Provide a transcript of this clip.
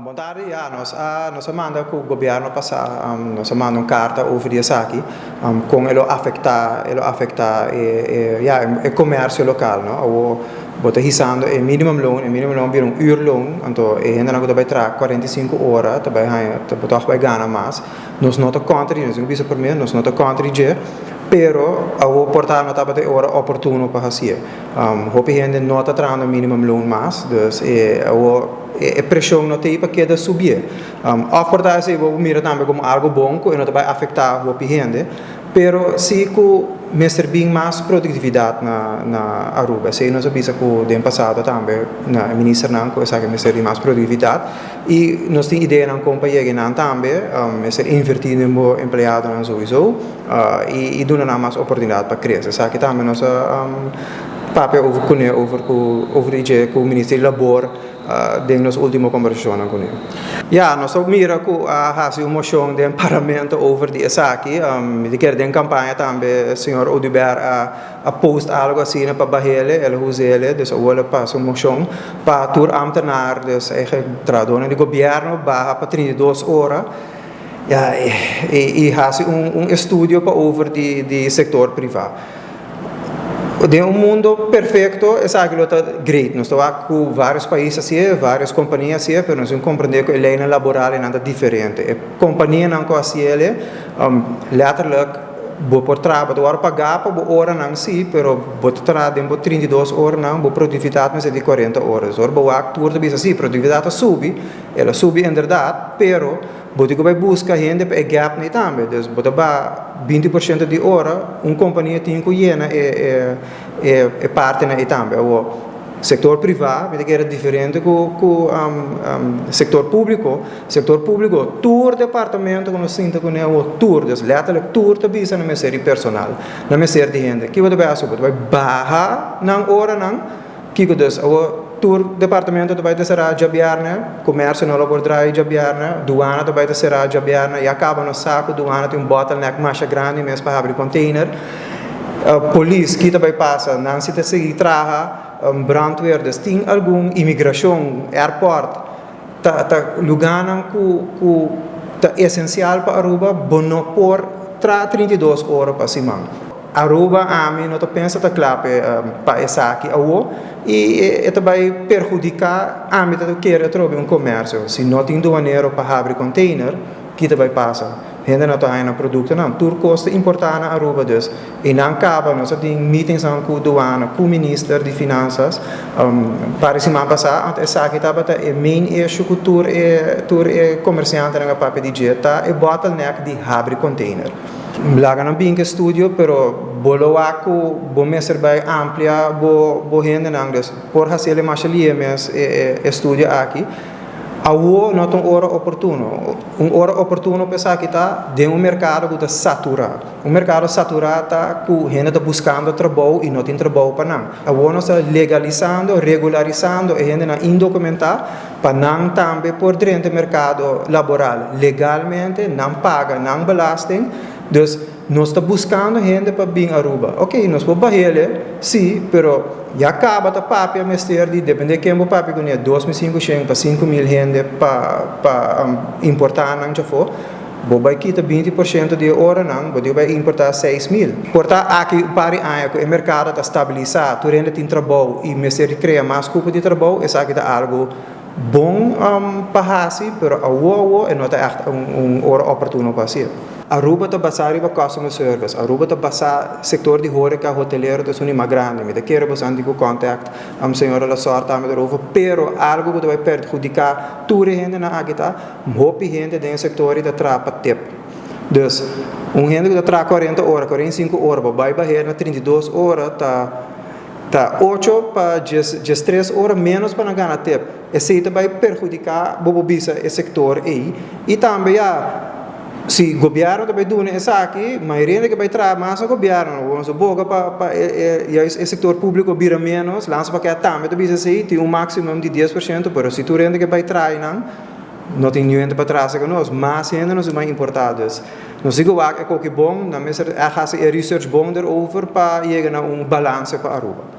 Bon tardi. Ja, nos a manda ku gobièrnu pasá, nos a manda un karta over di esaki, kon e lo afektá ja, e komersio lokal, no? Awor bo ta hisando e minimumloon, e minimumloon bira un uurloon, anto e hendenan ku ta bai traha 45 ora, ta bai haña, ta toch bai gana mas. Nos no ta kontra, nos a bisa promé, nos no ta kontra dje, pero awor por ta no tabata e ora oportuno pa hasié. Hopi hende no ta trahando minimumloon mas, dus awor e preshon no tin pa keda subi. Of por ta asina, bo mira tambe komo algo bon, ku no ta bai afektá hopi hende, pero si ku mester bin mas produktividat na Aruba. Si nos a bisa ku den pasado tambe na ministernan ku esaki mester di mas produktividat i nos tin ideanan kon pa yega nan tambe, mester invertí den bo empleadonan sowieso i duna nan mas oportunidat pa krese. Esaki tambe nos a papia over kuné over dje ku Minister di Labor den nos último kombersashon kuné. Ja, nos a mira ku a hasi un moshon den parlamento over di esaki. Mi ke den kampaña tambe señor Oduber a post algo asina pa bah'é, el a us'é, dus awor a pasa un moshon pa tur ambtenaar, dus eigenlijk trahadónan di gobièrnu, baha pa 32 ora. Ja, i hasi un estudio pa over di sektor privá. Den un mundu perfekto, esaki ta great. Nos ta ku vários pais asina, vários kompania asina, pero nos tin ku komprondé ku e lei laboral ta diferente. E kompanianan ku asina, letterlijk, bo por traha, bo ta paga pa bo oranan si, pero bo traha den bo 32 oranan, bo produktividat mester di 40 ora. Dus ora bo wak tur ta bisa si, produktividat a subi, el a subi inderdaad, pero bo tin ku bai buska hende pa e gap ei tambe. Dus bo ta baha 20% di ora, un kompania tin ku yena e partinan ei tambe. O sektor privá, ku ta diferente ku sektor públiko. Sektor públiko, tur departamento ku nos sinta kuné, o tur, dus letterlijk tur ta bisa nan mester di personal, nan mester di hende. Kiko bo ta bai hasi? Bo ta bai baha nan oranan, kiko dus, o tur departamento ta bai sera djabièrnè, komersio no por drai djabièrnè, duana ta bai sera djabièrnè, ya kaba nos sa ku duana tin un bottleneck mas grandi mes pa habri container. Polis, kiko ta bai pasa, nan si ta sigui traha, brandweer, dus tin algun imigrashon, airport, ta lugánan ku ta esensial pa Aruba, bo no por traha 32 ora pa siman. Aruba ami no ta pensa ta kla pa esaki awo i e ta bai perhudiká, ami ta kere trobe un komersio. Si no tin duanero pa habri container, kiko ta bai pasa? Hende no ta haña produktonan. Tur kos ta importá na Aruba, dus i nan kaba nos tin meetings ku duana, ku minister di finansa, pa siman pasá, anto esaki tabata e main issue ku tur e komersiantenan a papia di dje, ta e bottleneck di habri container. Laga nan bin ku estudio, pero bo lo wak ku bo mester bai amplia bo hendenan, dus por hasi mas lihé mes e estudio aki. Awo no ta un ora oportuno. Un ora oportuno pa esaki ta den un merkado ku ta saturá. Un merkado saturá ta ku hende ta buskando trabou i no tin trabou pa nan. Awo nos ta legalisando, regularisando e hendenan indokumentá pa nan tambe por drenta merkado laboral legalmente, nan paga nan belasting. Dus nos ta buskando hende pa bin Aruba. Ok, nos por bah'é, si, pero ya kaba ta papia mester di, dependé ken bo papia kuné, 2500 pa 5000 hende pa importá nan djafó. Bo bai kita 20% di oranan, bo bai importá 6000. Por ta aki un par di aña ku e merkado ta stabilisá, tur hende tin trabou i mester krea mas kupo di trabou, esaki ta algo bon pa hasi, pero awo e no ta echt un ora oportuno pa hasi. Aruba ta basá riba customer service. Aruba ta basá sektor di horeca, hotelero, ta un mas grandi. Mi ta kere bo ku contact señora Lasor tambe erover, pero algo ku ta bai perhudiká tur hendenan aki ta, hopi hende den sektor ta traha pa tip. Dus, un hende ku ta traha 40 ora, 45 ora, bai bah'é na 32 ora, ta 8 pa 13 ora menos pa gana tip. Esei ta bai perhudiká, bo bisa, e sektor ei. I tambe ja, si gobièrnu tambe duna esaki, mayoria ku bai traha mas na gobièrnu, nos boga pa juist e sektor públiko bira menos, lansa pa ku tambe ta bisa esei, tin un máksimo di 10%, pero si tur hende ku bai traha nan, no tin ningun hende pa traha ku nos, mas hende nos bai importá. Dus, nos digo wak e koki bon, nan mester hasi e research bon erover pa yega na un balanse pa Aruba.